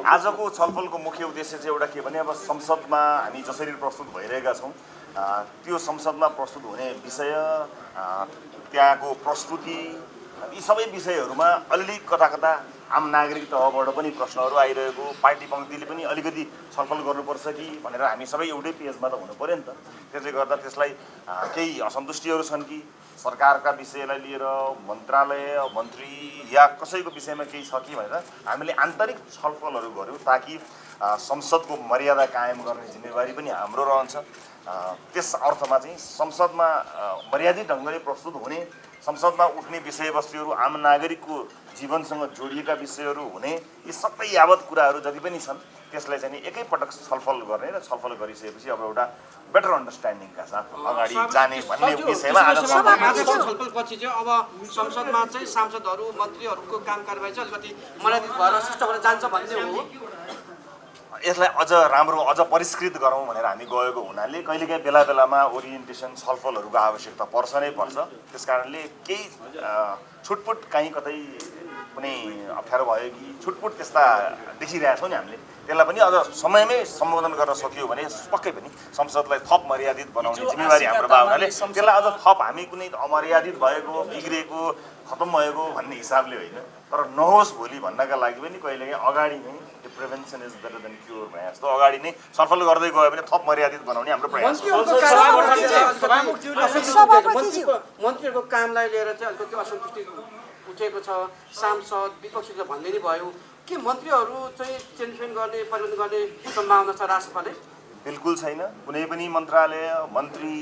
आजको छलफलको मुख्य उद्देश्य चाहिँ एउटा के भने अब संसदमा हामी जसरी प्रस्तुत भइरहेका छौँ त्यो संसदमा प्रस्तुत हुने विषय त्यहाँको प्रस्तुति यी सबै विषयहरूमा अलिअलि कता कता आम नागरिक तहबाट पनि प्रश्नहरू आइरहेको पार्टी पङ्क्तिले पनि अलिकति छलफल गर्नुपर्छ कि भनेर हामी सबै एउटै पेजमा त हुनु पर्यो नि त। त्यसले गर्दा त्यसलाई केही असन्तुष्टिहरू छन् कि सरकारका विषयलाई लिएर मन्त्रालय मन्त्री या कसैको विषयमा केही छ कि भनेर हामीले आन्तरिक छलफलहरू गऱ्यौँ ताकि संसदको मर्यादा कायम गर्ने जिम्मेवारी पनि हाम्रो रहन्छ। त्यस अर्थमा चाहिँ संसदमा मर्यादित ढङ्गले प्रस्तुत हुने संसदमा उठ्ने विषयवस्तुहरू आम नागरिकको जीवनसँग जोडिएका विषयहरू हुने यी सबै यावत कुराहरू जति पनि छन् त्यसलाई चाहिँ एकैपटक छलफल गर्ने र छलफल गरिसकेपछि अब एउटा बेटर अन्डरस्ट्यान्डिङका साथ अगाडि जाने भन्ने विषयमा आज छलफलपछि चाहिँ अब संसदमा चाहिँ सांसदहरू मन्त्रीहरूको काम कारबाही चाहिँ अलिकति मर्यादित भएर शिष्ट भएर जान्छ भन्ने हो। यसलाई अझ राम्रो अझ परिष्कृत गरौँ भनेर हामी गएको हुनाले कहिलेकाहीँ बेला बेलामा ओरिएन्टेसन छलफलहरूको आवश्यकता पर्छ नै पर्छ। त्यसकारणले केही छुटपुट कहीँ कतै कुनै अप्ठ्यारो भयो कि छुटपुट त्यस्ता देखिरहेका छौँ नि हामीले त्यसलाई पनि अझ समयमै सम्बोधन गर्न सकियो भने पक्कै पनि संसदलाई थप मर्यादित बनाउने जिम्मेवारी हाम्रो भए हुनाले त्यसलाई अझ थप हामी कुनै अमर्यादित भएको बिग्रेको खतम भएको भन्ने हिसाबले होइन तर नहोस् भोलि भन्नका लागि पनि कहिलेकाहीँ अगाडि नै prevention is better than cure भने जस्तो अगाडि नै छलफल गर्दै गयो भने थप मर्यादित बनाउने हाम्रो प्रयास हो। मन्त्रीहरूको कामलाई लिएर चाहिँ अलिकति असन्तुष्टि उठेको छ। सांसद विपक्षीले भन्दै नै भयो के मन्त्रीहरू चाहिँ चेन्जमेन्ट गर्ने परिवर्तन गर्ने सम्भावना छ राष्ट्रपाले? बिल्कुल छैन। कुनै पनि मन्त्रालय मन्त्री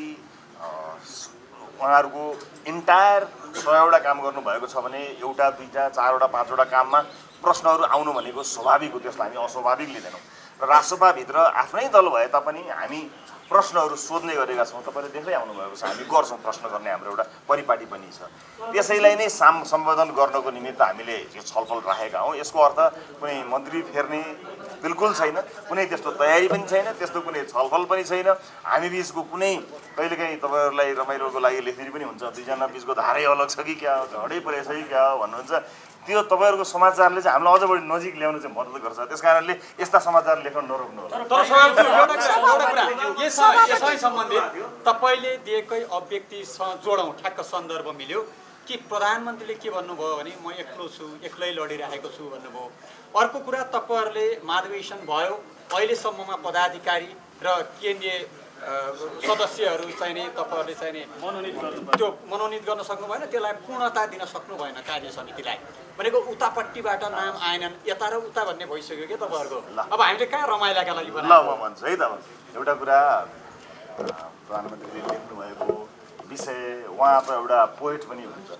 उहाँहरूको इन्टायर 100वटा काम गर्नुभएको छ भने एउटा दुईटा चारवटा पाँचवटा काममा प्रश्नहरू आउनु भनेको स्वाभाविक हो। त्यसलाई हामी अस्वाभाविक लिँदैनौँ र राष्ट्रसभाभित्र आफ्नै दल भए तापनि हामी प्रश्नहरू सोध्ने गरेका छौँ। तपाईँले देख्दै आउनुभएको छ हामी गर्छौँ प्रश्न गर्ने हाम्रो एउटा परिपाटी पनि छ। त्यसैलाई नै सम्बोधन गर्नको निमित्त हामीले छलफल राखेका हौँ। यसको अर्थ कुनै मन्त्री फेर्ने बिल्कुल छैन, कुनै त्यस्तो तयारी पनि छैन, त्यस्तो कुनै छलफल पनि छैन। हामी बिचको कुनै कहिलेकाहीँ तपाईँहरूलाई रमाइलोको लागि लेख्ने पनि हुन्छ दुईजना बिचको धारै अलग छ कि क्या झडै परेछ कि क्या भन्नुहुन्छ त्यो तपाईँहरूको समाचारले चाहिँ हामीलाई अझ बढी नजिक ल्याउनु चाहिँ मद्दत गर्छ। त्यस कारणले यस्ता समाचार लेख्न नरोक्नु होला। यसै सम्बन्धित तपाईँले दिएकै अभिव्यक्तिसँग जोडौँ ठ्याक्क सन्दर्भ मिल्यो कि प्रधानमन्त्रीले के भन्नुभयो भने म एक्लो छु एक्लै लडिरहेको छु भन्नुभयो। अर्को कुरा तपाईँहरूले महाधिवेशन भयो अहिलेसम्ममा पदाधिकारी र केन्द्रीय सदस्यहरू चाहिने तपाईँहरूले चाहिने त्यो मनोनित गर्न सक्नु भएन, त्यसलाई पूर्णता दिन सक्नु भएन कार्य समितिलाई भनेको उतापट्टिबाट नाम आएनन् यता र उता भन्ने भइसक्यो कि तपाईँहरूको। अब हामीले कहाँ रमाइलाका लागि ल म भन्छु है त एउटा कुरा प्रधानमन्त्रीले लेख्नुभएको विषय उहाँ त एउटा पोएट पनि हुनुहुन्छ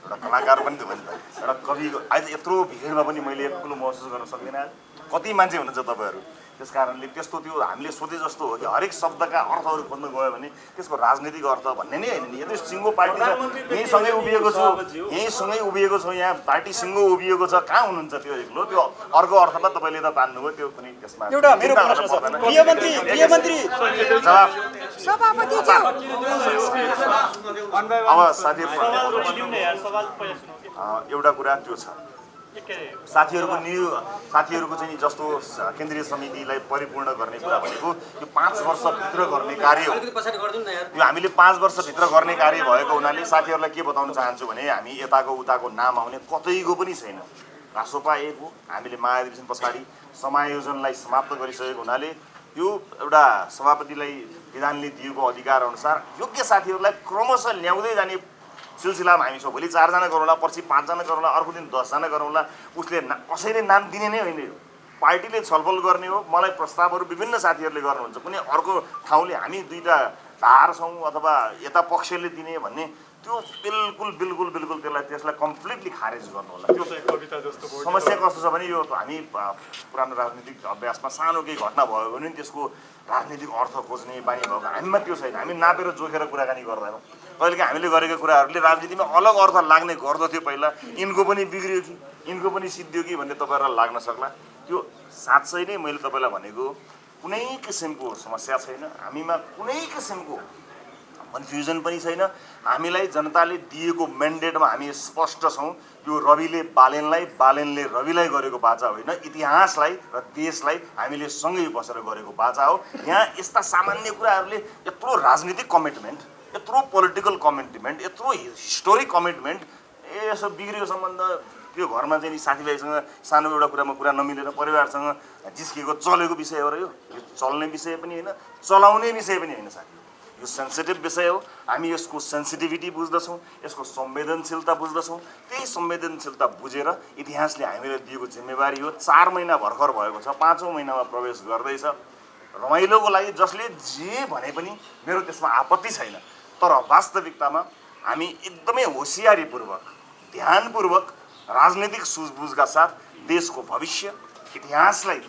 एउटा कलाकार पनि त हो नि त एउटा कविको आज यत्रो भिडमा पनि मैले एक्लो महसुस गर्न सक्दिनँ। कति मान्छे हुनुहुन्छ तपाईँहरू त्यस कारणले त्यस्तो त्यो हामीले सोचे जस्तो हो कि हरेक शब्दका अर्थहरू खोज्न गयो भने त्यसको राजनीतिक अर्थ भन्ने नै होइन नि। यदि सिङ्गो पार्टी छ यहीँसँगै उभिएको छु यहीँसँगै उभिएको छु यहाँ पार्टी सिङ्गो उभिएको छ कहाँ हुनुहुन्छ त्यो एक्लो त्यो अर्को अर्थमा तपाईँले त तान्नुभयो त्यो पनि त्यसमा अब साथीहरू एउटा कुरा त्यो छ साथीहरूको चाहिँ जस्तो केन्द्रीय समितिलाई परिपूर्ण गर्ने कुरा भनेको यो 5 वर्षभित्र गर्ने कार्य हो। यो हामीले 5 वर्षभित्र गर्ने कार्य भएको हुनाले साथीहरूलाई के बताउन चाहन्छु भने हामी यताको उताको नाम आउने कतैको पनि छैन। रासोपा एक हो। हामीले महाधिवेशन पछाडि समायोजनलाई समाप्त गरिसकेको हुनाले यो एउटा सभापतिलाई विधानले दिएको अधिकार अनुसार योग्य साथीहरूलाई क्रमशः ल्याउँदै जाने सिलसिलामा हामी छौँ। भोलि 4 जना गरौँला, पर्सि 5 जना गरौँला, अर्को दिन 10 जना गरौँला। उसले कसैले नाम दिने नै होइन, पार्टीले छलफल गर्ने हो। मलाई प्रस्तावहरू विभिन्न साथीहरूले गर्नुहुन्छ। कुनै अर्को ठाउँले हामी दुईटा धार छौँ अथवा यता पक्षले दिने भन्ने त्यो बिल्कुल त्यसलाई कम्प्लिटली खारेज गर्नु होला। त्यो समस्या कस्तो छ भने यो हामी पुरानो राजनीतिक अभ्यासमा सानो केही घटना भयो भने त्यसको राजनीतिक अर्थ खोज्ने बानी भएको हामीमा त्यो छैन। हामी नापेर जोखेर कुराकानी गर्दैनौँ। कहिलेकाहीँ हामीले गरेको कुराहरूले राजनीतिमा अलग अर्थ लाग्ने गर्दथ्यो पहिला। यिनको पनि बिग्रियो कि यिनको पनि सिद्धियो कि भन्ने तपाईँहरूलाई लाग्न सक्ला। त्यो साँच्चै नै मैले तपाईँलाई भनेको कुनै किसिमको समस्या छैन। हामीमा कुनै किसिमको कन्फ्युजन पनि छैन। हामीलाई जनताले दिएको म्यान्डेटमा हामी स्पष्ट छौँ। यो रविले बालेनलाई, बालेनले रविलाई गरेको बाचा होइन, इतिहासलाई र देशलाई हामीले सँगै बसेर गरेको बाचा हो। यहाँ यस्ता सामान्य कुराहरूले यत्रो राजनीतिक कमिटमेन्ट, यत्रो पोलिटिकल कमिटमेन्ट, यत्रो हिस्टोरिक कमिटमेन्ट, यसो बिग्रियो सम्बन्ध, त्यो घरमा चाहिँ नि साथीभाइसँग सानो एउटा कुरामा कुरा नमिलेर परिवारसँग जिस्किएको चलेको विषय हो र यो चल्ने विषय पनि होइन, चलाउने विषय पनि होइन साथी। यो सेन्सिटिभ विषय हो। हामी यसको सेन्सिटिभिटी बुझ्दछौँ, यसको संवेदनशीलता बुझ्दछौँ। त्यही संवेदनशीलता बुझेर इतिहासले हामीलाई दिएको जिम्मेवारी हो। 4 महिना भर्खर भएको छ, 5औँ महिनामा प्रवेश गर्दैछ। रमाइलोको लागि जसले जे भने पनि मेरो त्यसमा आपत्ति छैन। तर वास्तविकतामा हामी एकदमै होसियारीपूर्वक, ध्यानपूर्वक, राजनीतिक सुझबुझका साथ देशको भविष्य, इतिहासलाई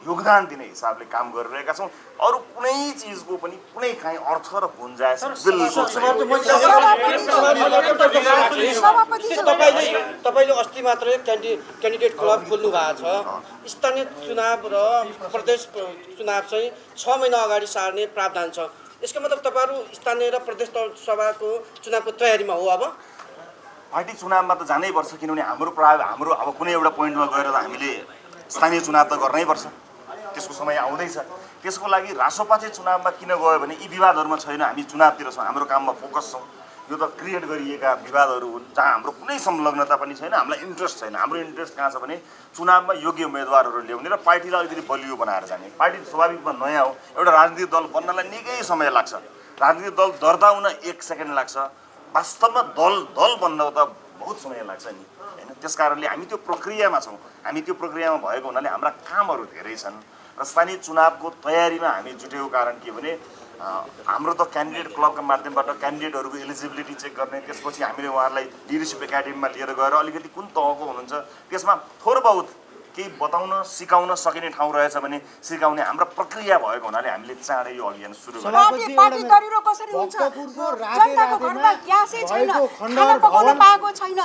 योगदान दिने हिसाबले काम गरिरहेका छौँ। अरू कुनै चिजको पनि कुनै काहीँ अर्थ र गुन्जाइस बिल्कुल छैन। तपाईँले अस्ति मात्रै क्यान्डिडेट क्लब खोल्नु भएको छ। स्थानीय चुनाव र प्रदेश चुनाव चाहिँ 6 महिना अगाडि सार्ने प्रावधान छ। यसको मतलब तपाईँहरू स्थानीय र प्रदेश सभाको चुनावको तयारीमा हो। अब पार्टी चुनावमा त जानै पर्छ, किनभने हाम्रो अब कुनै एउटा पोइन्टमा गएर त हामीले स्थानीय चुनाव त गर्नै पर्छ। त्यसको समय आउँदैछ। त्यसको लागि रासोपाचे चुनावमा किन गयो भने यी विवादहरूमा छैन। हामी चुनावतिर छौँ, हाम्रो काममा फोकस छौँ। यो त क्रिएट गरिएका विवादहरू हुन् जहाँ हाम्रो कुनै संलग्नता पनि छैन, हामीलाई इन्ट्रेस्ट छैन। हाम्रो इन्ट्रेस्ट कहाँ छ भने चुनावमा योग्य उम्मेदवारहरू ल्याउने र पार्टीलाई अलिकति बलियो बनाएर जाने। पार्टी स्वाभाविकमा नयाँ हो, एउटा राजनीतिक दल बन्नलाई निकै समय लाग्छ। राजनीतिक दल दर्ता हुन 1 सेकेन्ड लाग्छ। वास्तवमा दल बन्न त बहुत समय लाग्छ नि होइन। त्यस कारणले हामी त्यो प्रक्रियामा छौँ। हामी त्यो प्रक्रियामा भएको हुनाले हाम्रा कामहरू धेरै छन् र स्थानीय चुनावको तयारीमा हामी जुटेको कारण के भने हाम्रो त क्यान्डिडेट क्लबका माध्यमबाट क्यान्डिडेटहरूको एलिजिबिलिटी चेक गर्ने, त्यसपछि हामीले उहाँहरूलाई लिडरसिप एकाडेमीमा लिएर गएर अलिकति कुन तहको हुनुहुन्छ त्यसमा थोर बहुत केही बताउन सिकाउन सकिने ठाउँ रहेछ भने सिकाउने हाम्रो प्रक्रिया भएको हुनाले हामीले चाँडै यो अभियान सुरु गर्यौँ। पार्टी दरिलो कसरी हुन्छ? जनताको घरमा ग्यासै छैन, खाना पकाउन पाएको छैन,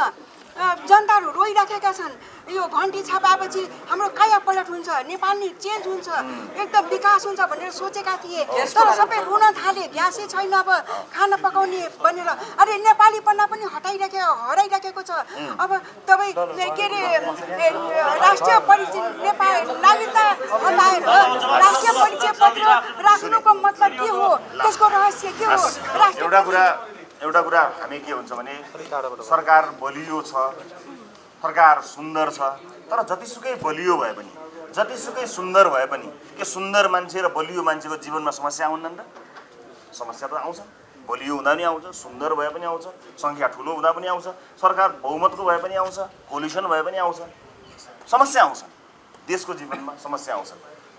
जनताहरू रोइराखेका छन्। यो घन्टी छापाएपछि हाम्रो कायापलट हुन्छ, नेपाली चेन्ज हुन्छ, एकदम विकास हुन्छ भनेर सोचेका थिए। तर सबै रुन थाले, ग्यासै छैन, अब खाना पकाउने भनेर। अरे नेपालीपना पनि हराइराखेको छ। अब तपाईँ के अरे राष्ट्रिय परिचय नागरिकता हटाएर राष्ट्रिय परिचय पत्र राख्नुको मतलब के हो? त्यसको रहस्य के हो? एउटा कुरा हामी के हुन्छ भने सरकार बलियो छ, सरकार सुन्दर छ, तर जतिसुकै बलियो भए पनि, जतिसुकै सुन्दर भए पनि के सुन्दर मान्छे र बलियो मान्छेको जीवनमा समस्या आउन्नन् र? समस्या त आउँछ। बलियो हुँदा पनि आउँछ, सुन्दर भए पनि आउँछ, सङ्ख्या ठुलो हुँदा पनि आउँछ, सरकार बहुमतको भए पनि आउँछ, कोलिसन भए पनि आउँछ। समस्या आउँछ, देशको जीवनमा समस्या आउँछ।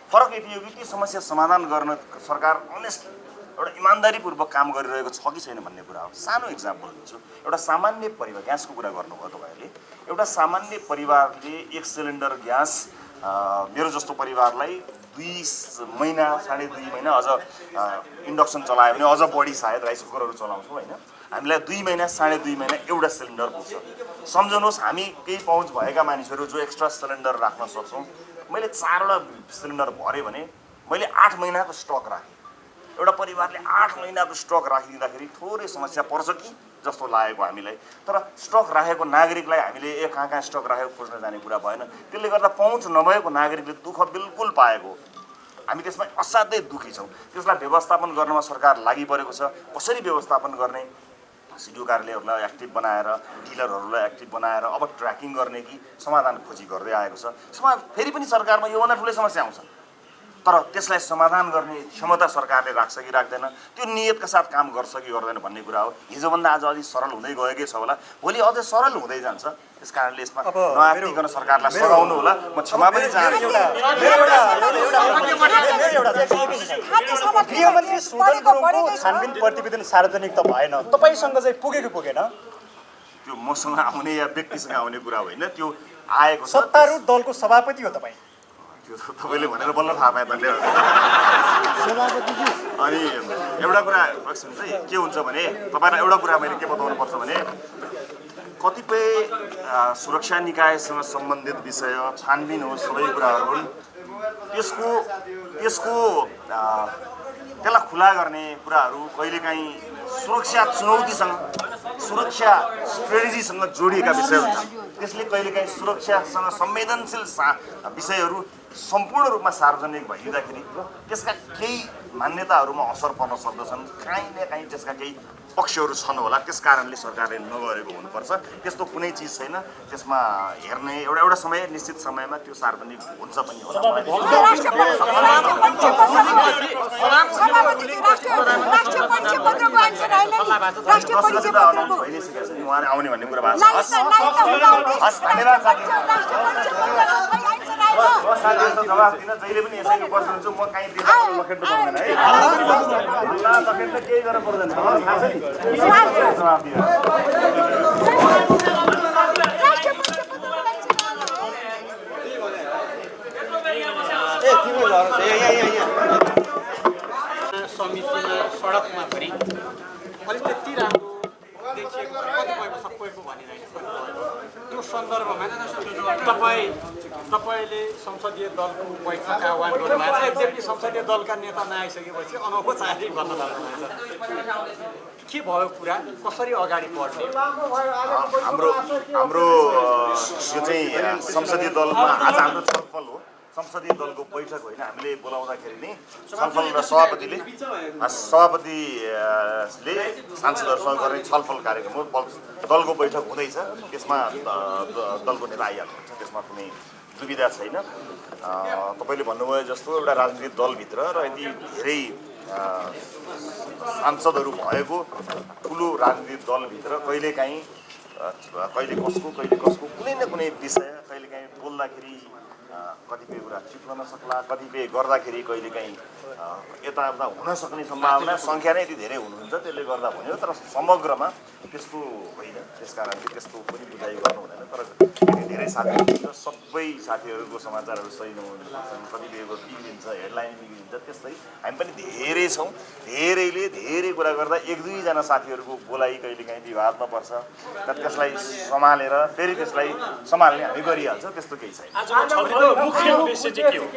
फरक यति हो कि ती समस्या समाधान गर्न सरकार अनेस्टली एउटा इमान्दारीपूर्वक काम गरिरहेको छ कि छैन भन्ने कुरा हो। सानो इक्जाम्पल दिन्छु। एउटा सामान्य परिवार, ग्यासको कुरा गर्नुभयो तपाईँहरूले, एउटा सामान्य परिवारले 1 सिलिन्डर ग्यास मेरो जस्तो परिवारलाई 2 महिना 2.5 महिना अझ इन्डक्सन चलायो भने अझ बढी सायद राइस कुकरहरू चलाउँछौँ होइन। हामीलाई 2 महिना 2.5 महिना एउटा सिलिन्डर पुग्छ। सम्झनुहोस् हामी केही पहुँच भएका मानिसहरू जो एक्स्ट्रा सिलिन्डर राख्न सक्छौँ। मैले 4वटा सिलिन्डर भरेँ भने मैले 8 महिनाको स्टक राखेँ। एउटा परिवारले 8 महिनाको स्टक राखिदिँदाखेरि थोरै समस्या पर्छ कि जस्तो लागेको हामीलाई। तर स्टक राखेको नागरिकलाई हामीले कहाँ स्टक राखेको खोज्न जाने कुरा भएन। त्यसले गर्दा पहुँच नभएको नागरिकले दुःख बिल्कुल पाएको। हामी त्यसमा असाध्यै दुःखी छौँ। त्यसलाई व्यवस्थापन गर्नमा सरकार लागिपरेको छ। कसरी व्यवस्थापन गर्ने? सिडिओ कार्यालयहरूलाई एक्टिभ बनाएर, डिलरहरूलाई एक्टिभ बनाएर अब ट्र्याकिङ गर्ने कि समाधान खोजी गर्दै आएको छ। फेरि पनि सरकारमा योभन्दा ठुलै समस्या आउँछ, तर त्यसलाई समाधान गर्ने क्षमता सरकारले राख्छ कि राख्दैन, त्यो नियतका साथ काम गर्छ कि गर्दैन भन्ने कुरा हो। हिजोभन्दा आज अलि सरल हुँदै गएकै छ होला, भोलि अझै सरल हुँदै जान्छ। त्यस कारणले यसमा नआत्तिकन सरकारलाई सघाउनु होला। म क्षमा पनि चाहन्छु। गृहमन्त्री सुदन गुरुङको छानबिन प्रतिवेदन सार्वजनिक त भएन, तपाईँसँग चाहिँ पुगेको पुगेन? त्यो मसँग आउने या व्यक्तिसँग आउने कुरा होइन, त्यो आएको छ। सत्तारूढ दलको सभापति हो तपाईँ। त्यो तपाईँले भनेर बल्ल थाहा पाएँ, धन्यवाद। अनि एउटा कुरा चाहिँ के हुन्छ भने तपाईँलाई एउटा कुरा मैले के बताउनुपर्छ भने कतिपय सुरक्षा निकायसँग सम्बन्धित विषय छानबिन हो, सबै कुराहरू हुन्। त्यसलाई खुला गर्ने कुराहरू कहिलेकाहीँ सुरक्षा चुनौतीसँग सुरक्षा स्ट्रेटेजीसँग जोडिएका विषय हुन्छन्। त्यसले कहिलेकाहीँ सुरक्षासँग संवेदनशील विषयहरू सम्पूर्ण रूपमा सार्वजनिक भइदिँदाखेरि त्यसका केही मान्यताहरूमा असर पर्न सक्दछन्। काहीँ न काहीँ त्यसका केही पक्षहरू छन् होला, त्यस कारणले सरकारले नगरेको हुनुपर्छ। त्यस्तो कुनै चिज छैन। त्यसमा हेर्ने एउटा समय निश्चित समयमा त्यो सार्वजनिक हुन्छ पनि होला। उहाँले आउने भन्ने कुरा भएको छ। हस्, धन्यवाद साथी। जवाफ दिन जहिले पनि यसैको बस्नुहुन्छ। म कहीँ देश लखेट्नु पर्दैन है। लखेट्न केही गर्न पर्दैन, थाहा छ नि। जवाफ दिनु समितिमा सडकमा पनि अलिक त्यति राम्रो देखिएको छ, कतिपयको सबैको भनिरहेको त्यो सन्दर्भमा तपाईँले संसदीय दलको बैठक आह्वान गर्नुभएको छ। यद्यपि संसदीय दलका नेता नआइसकेपछि अनौपचारिक भन्न थाल्नुभएको छ। के भयो कुरा, कसरी अगाडि बढ्ने? हाम्रो यो चाहिँ संसदीय दलमा आज हाम्रो छलफल हो। संसदीय दलको बैठक होइन, हामीले बोलाउँदाखेरि नै छलफल र सभापतिले सांसदहरूसँग गर्ने छलफल कार्यक्रम हो। दलको बैठक हुँदैछ, त्यसमा दलको नेता आइहाल्नुहुन्छ, त्यसमा कुनै दुविधा छैन। तपाईँले भन्नुभयो जस्तो एउटा राजनीतिक दलभित्र र यति धेरै सांसदहरू भएको ठुलो राजनीतिक दलभित्र कहिले कसको कुनै न कुनै विषय कहिलेकाहीँ बोल्दाखेरि कतिपय कुरा चिप्न नसक्ला, कतिपय गर्दाखेरि कहिलेकाहीँ यताउता हुन सक्ने सम्भावना सङ्ख्या नै यति धेरै हुनुहुन्छ, त्यसले गर्दा भन्यो। तर समग्रमा त्यस्तो होइन, त्यस कारणले त्यस्तो पनि बुझाइ गर्नु हुँदैन। तर धेरै साथीहरू, सबै साथीहरूको समाचारहरू सही नहुन्छन्, कतिपयको बिग्रिन्छ, हेडलाइन बिग्रिन्छ। त्यस्तै हामी पनि धेरै छौँ। धेरैले धेरै कुरा गर्दा एक दुईजना साथीहरूको बोलाइ कहिलेकाहीँ विवादमा पर्छ, र त्यसलाई सम्हालेर फेरि त्यसलाई सम्हाल्ने हामी गरिहाल्छौँ। त्यस्तो केही छैन। मुख्य उद्देश्य चाहिँ के हो?